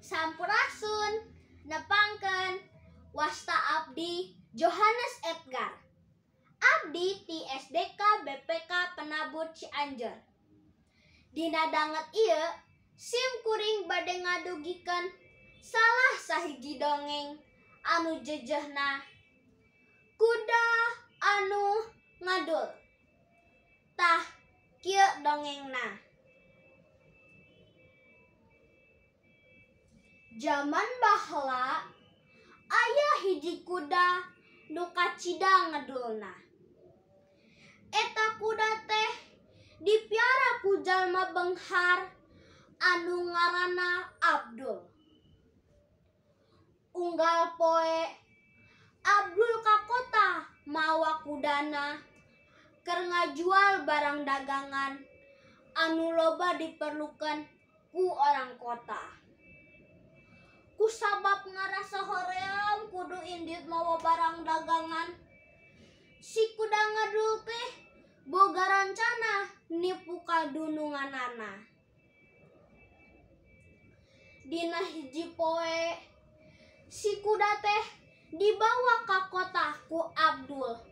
Sampurasun, nepangkeun wasta abdi Johannes Edgar. Abdi ti SDK BPK Penabur Cianjur. Dina danget ieu sim kuring bade ngadugikeun salah sahiji dongeng anu jejehna kuda anu ngadul. Tah kieu dongengna. Jaman baheula aya hiji kuda nu kacida ngedulna. Eta kuda teh dipiara ku jalma beunghar anu ngaranna Abdul. Unggal poe Abdul ka kota mawa kudana keur ngajual barang dagangan anu loba diperlukan ku orang kota. Kusabab ngarasa hoream kudu indit mawa barang dagangan, si kuda ngadul teh boga rancana nipu kadununganana. Dina hiji poe si kuda teh dibawa ka kota ku Abdul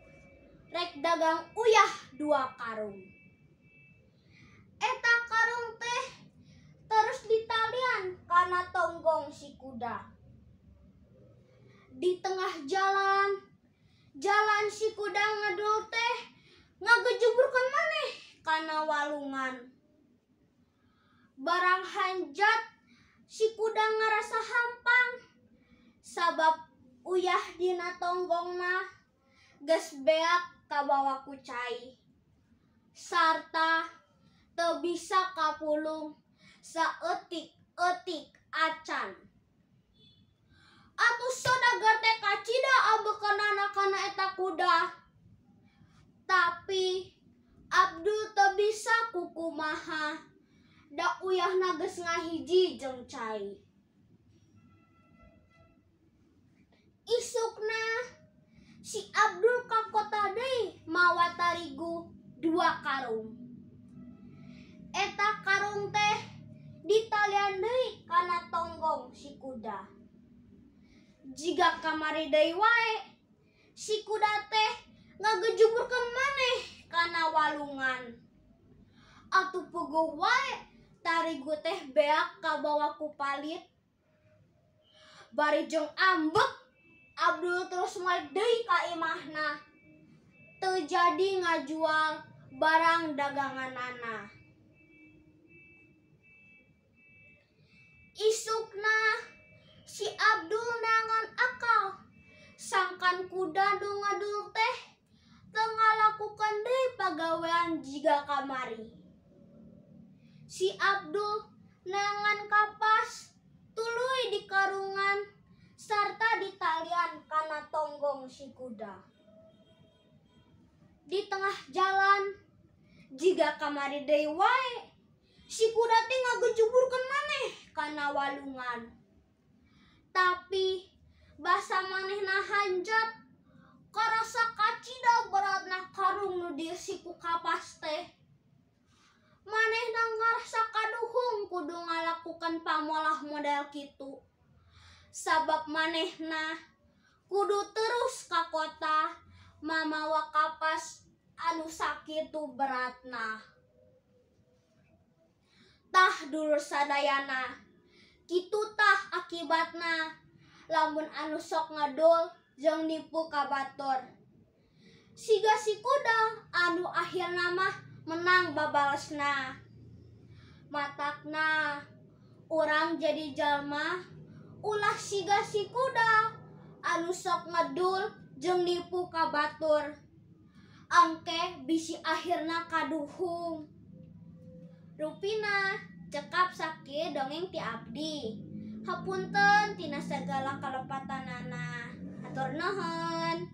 rek dagang uyah 2 karung. Eta karung teh terus ditalian kana tonggong si kuda. Di tengah jalan si kuda ngedul teh ngagejuburkeun maneh kana walungan. Barang hanjat si kuda ngarasa hampang sabab uyah dina tonggongna geus beak kabawa ku cai sarta teu bisa kapulung saeutik-eutik acan. Atuh sodagar teh kacida abekeunana kana eta kuda. Tapi Abdul teu bisa kukumaha da uyahna geus ngahiji jeung cai. Isukna si Abdul ka kota deui mawa tarigu 2 karung. Eta karung teh ditalian deui kana tonggong si kuda. Jiga kamari deui wae, si kuda teh ngagejuburkeun maneh kana walungan. Atuh puguh wae tarigu teh beak kabawa ku palit. Bari jeung ambek, Abdul terus malik deui ka imahna. Teu jadi ngajual barang daganganana. Isukna si Abdul nangan akal sangkan kuda nu ngadul teh teu ngalakukeun deui pagawean jiga kamari. Si Abdul nangan kapas tuluy di karungan sarta ditalian kana tonggong si kuda. Di tengah jalan jiga kamari deui wae, si kuda teh ngagejuburkeun maneh kana walungan. Tapi basa manehna hanjat karasa kacida beratna karung nu dieusi ku kapas teh. Manehna ngarasa kaduhung kudu ngalakukan pamolah model kitu. Sabab manehna kudu terus ka kota mamawa kapas anu sakitu beratna. Tah dulur sadayana, kitu tah akibatna lamun anu sok ngedul jeung nipu ka batur. Siga si kuda anu akhirna mah menang babalesna. Matakna urang jadi jalma ulah siga si kuda anu sok ngedul jeung nipu ka batur. Angke bisi akhirna kaduhung. Rupina cekap sakieu dongeng ti abdi. Hapunten tina sagala kalepatanana. Hatur nuhun.